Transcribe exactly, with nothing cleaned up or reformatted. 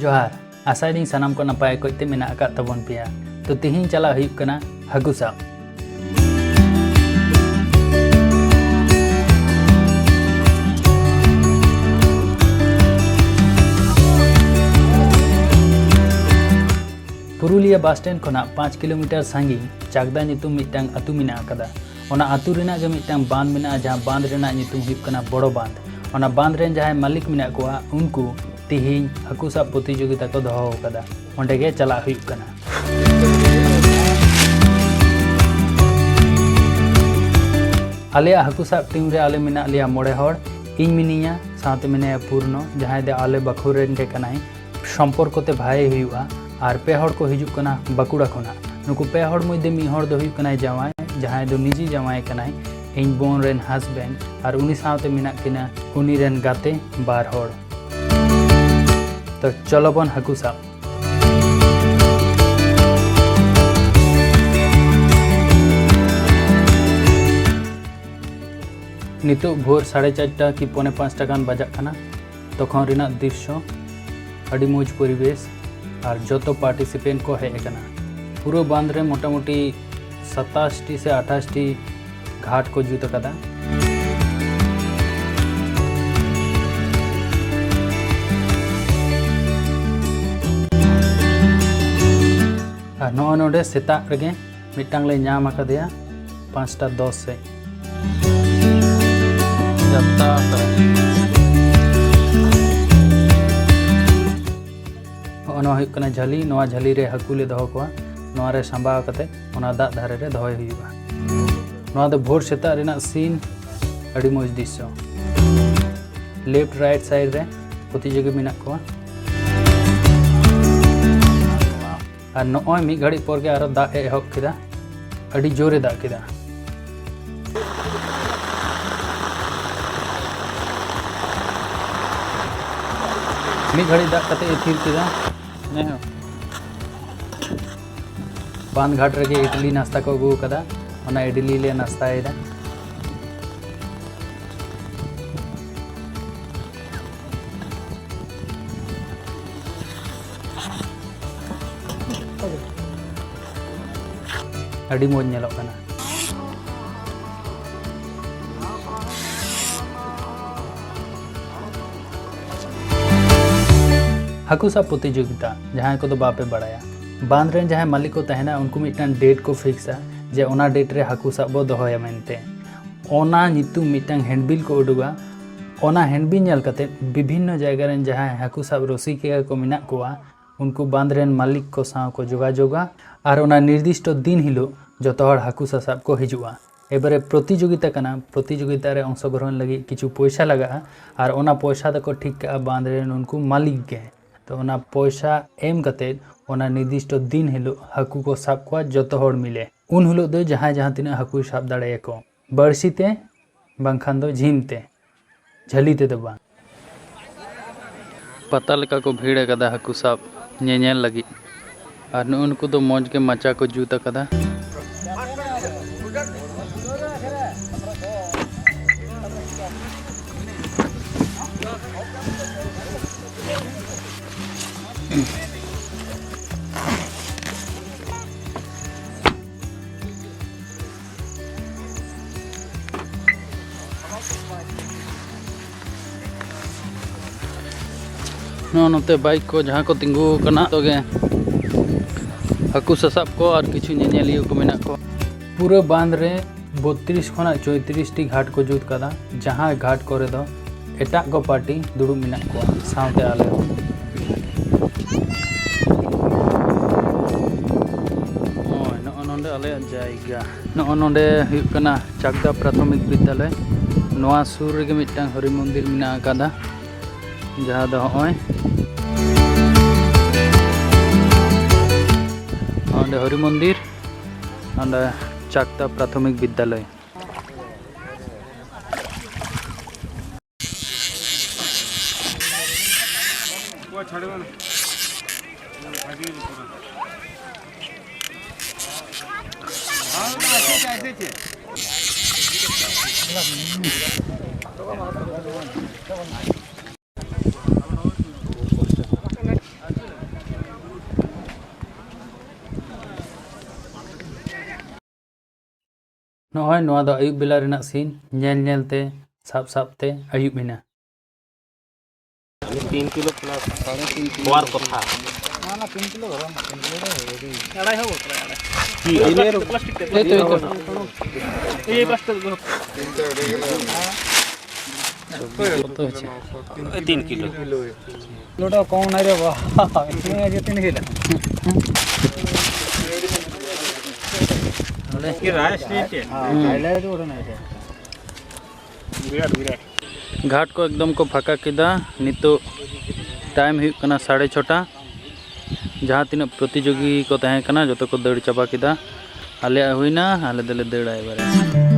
ᱡᱚᱦᱟᱨ, ᱟᱥᱟᱭᱫᱟᱹᱧ ᱥᱟᱱᱟᱢ ᱠᱚ ᱱᱟᱯᱟᱭ ᱚᱠᱚᱡ ᱛᱮ ᱢᱮᱱᱟᱜ ᱟᱠᱟᱫ ᱛᱟᱵᱚᱱ ᱯᱮᱭᱟ᱾ ᱛᱚ, ᱛᱤᱦᱤᱧ ᱪᱟᱞᱟᱜ ᱦᱩᱭᱩᱜ ᱠᱟᱱᱟ ᱦᱟᱹᱠᱩ ᱥᱟᱵ᱾ ᱯᱩᱨᱩᱞᱤᱭᱟᱹ ᱵᱟᱥ ᱥᱴᱮᱱᱰ ᱠᱷᱚᱱᱟᱜ ᱯᱟᱸᱪ ᱠᱤᱞᱳᱢᱤᱴᱟᱨ ᱥᱟᱺᱜᱤᱧ ᱪᱟᱠᱫᱟ ᱧᱩᱛᱩᱢ ᱢᱤᱫᱴᱟᱝ ᱟᱹᱛᱩ ᱢᱮᱱᱟᱜ ᱟᱠᱟᱫᱟ᱾ ᱚᱱᱟ ᱟᱹᱛᱩ ᱨᱮᱱᱟᱜ ᱜᱮ ᱢᱤᱫᱴᱟᱝ ᱵᱟᱸᱫᱷ ᱢᱮᱱᱟᱜᱼᱟ, ᱡᱟᱦᱟᱸ ᱵᱟᱸᱫᱷ ᱨᱮᱱᱟᱜ ᱧᱩᱛᱩᱢ ᱦᱩᱭᱩᱜ ᱠᱟᱱᱟ ᱵᱚᱲᱚ ᱵᱟᱸᱫᱷ᱾ ᱚᱱᱟ ᱵᱟᱸᱫᱷ ᱨᱮᱱ ᱡᱟᱦᱟᱸᱭ ᱢᱟᱹᱞᱤᱠ ᱢᱮᱱᱟᱜ ᱠᱚᱣᱟ, ᱩᱱᱠᱩ ᱛᱤᱦᱤᱧ ᱦᱟᱹᱠᱩ ᱥᱟᱵ ᱯᱨᱚᱛᱤᱡᱳᱜᱤᱛᱟ ᱠᱚ ᱫᱚᱦᱚ ᱟᱠᱟᱫᱟ, ᱚᱸᱰᱮ ᱜᱮ ᱪᱟᱞᱟᱜ ᱦᱩᱭᱩᱜ ᱠᱟᱱᱟ᱾ ᱟᱞᱮᱭᱟᱜ ᱦᱟᱹᱠᱩ ᱥᱟᱵ ᱴᱤᱢ ᱨᱮ ᱟᱞᱮ ᱢᱮᱱᱟᱜ ᱞᱮᱭᱟ ᱢᱚᱬᱮ ᱦᱚᱲ᱾ ᱤᱧ ᱢᱤᱱᱟᱹᱧᱟ, ᱥᱟᱶᱛᱮ ᱢᱮᱱᱟᱭᱟ ᱯᱩᱨᱱᱚ, ᱡᱟᱦᱟᱸᱭ ᱫᱚ ᱟᱞᱮ ᱵᱟᱸᱠᱩᱲ ᱨᱮᱱ ᱜᱮ ᱠᱟᱱᱟᱭ᱾ ᱥᱚᱢᱯᱚᱨᱠᱚ ᱛᱮ ᱵᱷᱟᱭᱮ ᱦᱩᱭᱩᱜᱼᱟ᱾ ᱟᱨ ᱯᱮ ᱦᱚᱲ ᱠᱚ ᱦᱤᱡᱩᱜ ᱠᱟᱱᱟ ᱵᱟᱸᱠᱩᱲᱟ ᱠᱷᱚᱱᱟᱜ᱾ ᱱᱩᱠᱩ ᱯᱮ ᱦᱚᱲ ᱢᱚᱫᱽᱫᱷᱮ ᱢᱤᱫ ᱦᱚᱲ ᱫᱚ ᱦᱩᱭᱩᱜ ᱠᱟᱱᱟᱭ ᱡᱟᱶᱟᱭ, ᱡᱟᱦᱟᱸᱭ ᱫᱚ ᱱᱤᱡᱮ ᱡᱟᱶᱟᱭ ᱠᱟᱱᱟᱭ, ᱤᱧ ᱵᱳᱱ ᱨᱮᱱ ᱦᱟᱥᱵᱮᱱᱰ, ᱟᱨ ᱩᱱᱤ ᱥᱟᱶᱛᱮ ᱢᱮᱱᱟᱜ ᱠᱤᱱᱟ ᱩᱱᱤ ᱨᱮᱱ ᱜᱟᱛᱮ ᱵᱟᱨ ᱦᱚᱲ᱾ ᱛᱚ ᱪᱚᱞᱚ ᱵᱚᱱ ᱦᱟᱹᱠᱩ ᱥᱟᱵ᱾ ᱱᱤᱛᱚᱜ ᱵᱷᱳᱨ ᱥᱟᱲᱮ ᱪᱟᱨᱴᱟ ᱠᱤ ᱯᱚᱱᱮ ᱯᱟᱸᱪᱴᱟ ᱜᱟᱱ ᱵᱟᱡᱟᱜ ᱠᱟᱱᱟ᱾ ᱛᱚᱠᱷᱚᱱ ᱨᱮᱱᱟᱜ ᱫᱨᱤᱥᱥᱚ, ᱟᱹᱰᱤ ᱢᱚᱡᱽ ᱯᱚᱨᱤᱵᱮᱥ ᱟᱨ ᱡᱚᱛᱚ ᱯᱟᱨᱴᱤᱥᱤᱯᱮᱱᱴ ᱠᱚ ᱦᱮᱡ ᱟᱠᱟᱱᱟ᱾ ᱯᱩᱨᱟᱹ ᱵᱟᱸᱫᱷ ᱨᱮ ᱢᱚᱴᱟᱢᱩᱴᱤ ᱥᱟᱛᱟᱥ ᱴᱤ ᱥᱮ ᱟᱴᱷᱟᱥ ᱴᱤ ᱜᱷᱟᱴ ᱠᱚ ᱡᱩᱛ ᱟᱠᱟᱫᱟ᱾ ᱟᱨ ᱱᱚᱜᱼᱚᱭ ᱱᱚᱰᱮ ᱥᱮᱛᱟᱜ ᱨᱮᱜᱮ ᱢᱤᱫᱴᱟᱝ ᱞᱮ ᱧᱟᱢ ᱟᱠᱟᱫᱮᱭᱟ ᱯᱟᱸᱪᱴᱟ ᱫᱚᱥ ᱥᱮᱫ᱾ ᱡᱟᱛᱛᱟ ᱟᱠᱟᱱᱟ᱾ ᱦᱚᱸᱜᱼᱚ ᱱᱚᱣᱟ ᱦᱩᱭᱩᱜ ᱠᱟᱱᱟ ᱡᱷᱟᱹᱞᱤ᱾ ᱱᱚᱣᱟ ᱡᱷᱟᱹᱞᱤ ᱨᱮ ᱦᱟᱹᱠᱩ ᱞᱮ ᱫᱚᱦᱚ ᱠᱚᱣᱟ᱾ ᱱᱚᱣᱟ ᱨᱮ ᱥᱟᱸᱵᱟᱣ ᱠᱟᱛᱮ ᱚᱱᱟ ᱫᱟᱜ ᱫᱷᱟᱨᱮ ᱨᱮ ᱫᱚᱦᱚᱭ ᱦᱩᱭᱩᱜᱼᱟ᱾ ᱱᱚᱣᱟ ᱫᱚ ᱵᱷᱳᱨ ᱥᱮᱛᱟᱜ ᱨᱮᱱᱟᱜ ᱥᱤᱱ, ᱟᱹᱰᱤ ᱢᱚᱡᱽ ᱫᱨᱤᱥᱥᱚ᱾ ᱞᱮᱯᱷᱴ ᱨᱟᱭᱤᱴ ᱥᱟᱭᱤᱰ ᱨᱮ ᱯᱨᱚᱛᱤᱡᱳᱜᱤ ᱢᱮᱱᱟᱜ ᱠᱚᱣᱟ᱾ ᱟᱨ ᱱᱚᱜᱼᱚᱭ ᱢᱤᱫ ᱜᱷᱟᱹᱲᱤᱡ ᱯᱚᱨ ᱜᱮ ᱟᱨᱚ ᱫᱟᱜ ᱮ ᱮᱦᱚᱵ ᱠᱮᱫᱟ, ᱟᱹᱰᱤ ᱡᱳᱨᱮ ᱫᱟᱜ ᱠᱮᱫᱟ᱾ ᱢᱤᱫ ᱜᱷᱟᱹᱲᱤᱡ ᱫᱟᱜ ᱠᱟᱛᱮ ᱮ ᱛᱷᱤᱨ ᱠᱮᱫᱟ᱾ ᱵᱟᱸᱫᱷ ᱜᱷᱟᱴ ᱨᱮᱜᱮ ᱤᱰᱞᱤ ᱱᱟᱥᱛᱟ ᱠᱚ ᱟᱹᱜᱩ ᱟᱠᱟᱫᱟ, ᱚᱱᱟ ᱤᱰᱞᱤ ᱞᱮ ᱱᱟᱥᱛᱟᱭᱮᱫᱟ᱾ ᱟᱹᱰᱤ ᱢᱚᱡᱽ ᱧᱮᱞᱚᱜ ᱠᱟᱱᱟ᱾ ᱦᱟᱹᱠᱩ ᱥᱟᱵ ᱯᱨᱚᱛᱤᱡᱳᱜᱤᱛᱟ, ᱡᱟᱦᱟᱸᱭ ᱠᱚᱫᱚ ᱵᱟᱯᱮ ᱵᱟᱲᱟᱭᱟ, ᱵᱟᱸᱫᱽ ᱨᱮᱱ ᱡᱟᱦᱟᱸᱭ ᱢᱟᱹᱞᱤᱠ ᱠᱚ ᱛᱟᱦᱮᱱᱟ, ᱩᱱᱠᱩ ᱢᱤᱫᱴᱟᱝ ᱰᱮᱴ ᱠᱚ ᱯᱷᱤᱠᱥᱟ ᱡᱮ ᱚᱱᱟ ᱰᱮᱴ ᱨᱮ ᱦᱟᱹᱠᱩ ᱥᱟᱵ ᱵᱚ ᱫᱚᱦᱚᱭᱟ ᱢᱮᱱᱛᱮ᱾ ᱚᱱᱟ ᱧᱩᱛᱩᱢ ᱢᱤᱫᱴᱟᱝ ᱦᱮᱱᱰᱵᱤᱞ ᱠᱚ ᱩᱰᱩᱠᱟ᱾ ᱚᱱᱟ ᱦᱮᱱᱰᱵᱤᱞ ᱧᱮᱞ ᱠᱟᱛᱮ ᱵᱤᱵᱷᱤᱱᱱᱚ ᱡᱟᱭᱜᱟ ᱨᱮᱱ ᱡᱟᱦᱟᱸᱭ ᱦᱟᱹᱠᱩ ᱥᱟᱵ ᱨᱩᱥᱤᱠᱟ ᱠᱚ ᱢᱮᱱᱟᱜ ᱠᱚᱣᱟ, ᱩᱱᱠᱩ ᱵᱟᱸᱫᱽ ᱨᱮᱱ ᱢᱟᱹᱞᱤᱠ ᱠᱚ ᱥᱟᱶ ᱠᱚ ᱡᱳᱜᱟᱡᱳᱜᱟ ᱟᱨ ᱚᱱᱟ ᱱᱤᱨᱫᱤᱥᱴᱚ ᱫᱤᱱ ᱦᱤᱞᱳᱜ ᱡᱚᱛᱚ ᱦᱚᱲ ᱦᱟᱹᱠᱩ ᱥᱟᱥᱟᱵ ᱠᱚ ᱦᱤᱡᱩᱜᱼᱟ᱾ ᱮᱵᱟᱨᱮ ᱯᱨᱚᱛᱤᱡᱳᱜᱤᱛᱟ ᱠᱟᱱᱟ, ᱯᱨᱚᱛᱤᱡᱳᱜᱤᱛᱟ ᱨᱮ ᱚᱝᱥᱚᱜᱨᱚᱦᱚᱱ ᱞᱟᱹᱜᱤᱫ ᱠᱤᱪᱷᱩ ᱯᱚᱭᱥᱟ ᱞᱟᱜᱟᱜᱼᱟ ᱟᱨ ᱚᱱᱟ ᱯᱚᱭᱥᱟ ᱫᱚᱠᱚ ᱴᱷᱤᱠ ᱠᱟᱜᱼᱟ ᱵᱟᱸᱫᱽ ᱨᱮᱱ ᱩᱱᱠᱩ ᱢᱟᱹᱞᱤᱠ ᱜᱮ᱾ ᱛᱚ ᱚᱱᱟ ᱯᱚᱭᱥᱟ ᱮᱢ ᱠᱟᱛᱮ ᱚᱱᱟ ᱱᱤᱨᱫᱤᱥᱴᱚ ᱫᱤᱱ ᱦᱤᱞᱳᱜ ᱦᱟᱹᱠᱩ ᱠᱚ ᱥᱟᱵ ᱠᱚᱣᱟ ᱡᱚᱛᱚ ᱦᱚᱲ ᱢᱤᱞᱮ᱾ ᱩᱱ ᱦᱤᱞᱳᱜ ᱫᱚ ᱡᱟᱦᱟᱸᱭ ᱡᱟᱦᱟᱸ ᱛᱤᱱᱟᱹᱜ ᱦᱟᱹᱠᱩᱭ ᱥᱟᱵ ᱫᱟᱲᱮᱭᱟᱠᱚ, ᱵᱟᱹᱲᱥᱤ ᱛᱮ ᱵᱟᱝᱠᱷᱟᱱ ᱫᱚ ᱡᱷᱤᱢ ᱛᱮ, ᱡᱷᱟᱹᱞᱤ ᱛᱮᱫᱚ ᱵᱟᱝ᱾ ᱯᱟᱛᱟ ᱞᱮᱠᱟ ᱠᱚ ᱵᱷᱤᱲ ᱟᱠᱟᱫᱟ ᱦᱟᱹᱠᱩ ᱥᱟᱵ ᱧᱮᱧᱮᱞ ᱞᱟᱹᱜᱤᱫ᱾ ᱟᱨ ᱱᱩᱜᱼᱩ ᱱᱩᱠᱩ ᱫᱚ ᱢᱚᱡᱽ ᱜᱮ ᱢᱟᱪᱟ ᱠᱚ ᱡᱩᱛ ᱟᱠᱟᱫᱟ᱾ ᱱᱚᱜᱼᱚ ᱱᱚᱛᱮ ᱵᱟᱭᱤᱠ ᱠᱚ ᱡᱟᱦᱟᱸ ᱠᱚ ᱛᱤᱸᱜᱩ ᱟᱠᱟᱱᱟ, ᱛᱚᱜᱮ ᱦᱟᱹᱠᱩ ᱥᱟᱥᱟᱵ ᱠᱚ ᱟᱨ ᱠᱤᱪᱷᱩ ᱧᱮᱧᱮᱞᱤᱭᱟᱹ ᱠᱚ ᱢᱮᱱᱟᱜ ᱠᱚᱣᱟ᱾ ᱯᱩᱨᱟᱹ ᱵᱟᱸᱫᱽ ᱨᱮ ᱵᱚᱛᱛᱨᱤᱥ ᱠᱷᱚᱱᱟᱜ ᱪᱚᱭᱛᱨᱤᱥ ᱴᱤ ᱜᱷᱟᱴ ᱠᱚ ᱡᱩᱛ ᱠᱟᱫᱟ, ᱡᱟᱦᱟᱸ ᱜᱷᱟᱴ ᱠᱚᱨᱮ ᱫᱚ ᱮᱴᱟᱜ ᱠᱚ ᱯᱟᱨᱴᱤ ᱫᱩᱲᱩᱵ ᱢᱮᱱᱟᱜ ᱠᱚᱣᱟ, ᱥᱟᱶᱛᱮ ᱟᱞᱮ ᱦᱚᱸ᱾ ᱱᱚᱜᱼᱚᱭ ᱱᱚᱜᱼᱚ ᱱᱚᱰᱮ ᱟᱞᱮᱭᱟᱜ ᱡᱟᱭᱜᱟ, ᱱᱚᱜᱼᱚ ᱱᱚᱰᱮ ᱦᱩᱭᱩᱜ ᱠᱟᱱᱟ ᱪᱟᱠᱫᱟ ᱯᱨᱟᱛᱷᱚᱢᱤᱠ ᱵᱤᱫᱽᱫᱟᱞᱚᱭ᱾ ᱱᱚᱣᱟ ᱥᱩᱨ ᱨᱮᱜᱮ ᱢᱤᱫᱴᱟᱝ ᱦᱚᱨᱤ ᱢᱚᱱᱫᱤᱨ ᱢᱮᱱᱟᱜ ᱟᱠᱟᱫᱟ, ᱡᱟᱦᱟᱸ ᱫᱚ ᱦᱚᱸᱜᱼᱚᱭ ᱚᱸᱰᱮ ᱦᱚᱨᱤ ᱢᱚᱱᱫᱤᱨ, ᱚᱸᱰᱮ ᱪᱟᱠᱫᱟ ᱯᱨᱟᱛᱷᱚᱢᱤᱠ ᱵᱤᱫᱽᱫᱟᱞᱚᱭ᱾ ᱱᱚᱜᱼᱚᱭ ᱱᱚᱣᱟ ᱫᱚ ᱟᱹᱭᱩᱵ ᱵᱮᱞᱟ ᱨᱮᱱᱟᱜ ᱥᱤᱱ᱾ ᱧᱮᱞ ᱧᱮᱞ ᱛᱮ, ᱥᱟᱵ ᱥᱟᱵ ᱛᱮ ᱟᱹᱭᱩᱵ ᱮᱱᱟ᱾ ᱛᱤᱱ ᱠᱤᱞᱳ ᱯᱞᱟᱥ, ᱥᱟᱲᱮ ᱛᱤᱱ ᱠᱤᱞᱳ᱾ ᱯᱚᱣᱟᱨ ᱠᱚᱛᱷᱟ᱾ ᱱᱚᱣᱟ ᱛᱤᱱ ᱠᱤᱞᱳ ᱫᱚ ᱵᱟᱝ, ᱛᱤᱱ ᱠᱤᱞᱳ ᱫᱚ ᱟᱹᱰᱤ᱾ ᱟᱲᱟᱭ ᱦᱚᱸ ᱵᱚᱛᱚᱨ, ᱟᱲᱟᱭ᱾ ᱪᱮᱫ? ᱯᱞᱟᱥᱴᱤᱠ ᱛᱮ᱾ ᱮᱭ ᱛᱚ, ᱮᱭ ᱛᱚ᱾ ᱮᱭ ᱯᱞᱟᱥᱴᱤᱠ ᱫᱚ᱾ ᱠᱚᱛᱚ ᱦᱚᱪᱪᱷᱮ? ᱛᱤᱱ ᱠᱤᱞᱳ᱾ ᱞᱳᱰ ᱠᱚᱢ ᱱᱟᱭ ᱨᱮ ᱵᱟ᱾ ᱤᱥᱢᱮ ᱟᱡ ᱛᱤᱱ ᱠᱤᱞᱳ᱾ ᱦᱟᱭᱞᱟᱭᱤᱴ ᱩᱰᱟᱹ ᱱᱟᱭ ᱨᱮ᱾ ᱜᱷᱟᱴ ᱠᱚ ᱮᱠᱫᱚᱢ ᱠᱚ ᱯᱷᱟᱸᱠᱟ ᱠᱮᱫᱟ᱾ ᱱᱤᱛᱚᱜ ᱴᱟᱭᱤᱢ ᱦᱩᱭᱩᱜ ᱠᱟᱱᱟ ᱥᱟᱲᱮ ᱪᱷᱚᱴᱟ᱾ ᱡᱟᱦᱟᱸ ᱛᱤᱱᱟᱹᱜ ᱯᱨᱚᱛᱤᱡᱳᱜᱤ ᱠᱚ ᱛᱟᱦᱮᱸ ᱠᱟᱱᱟ, ᱡᱚᱛᱚ ᱠᱚ ᱫᱟᱹᱲ ᱪᱟᱵᱟ ᱠᱮᱫᱟ᱾ ᱟᱞᱮᱭᱟᱜ ᱦᱩᱭᱱᱟ, ᱟᱞᱮ ᱫᱚᱞᱮ ᱫᱟᱹᱲᱟ ᱮᱵᱟᱨᱮ᱾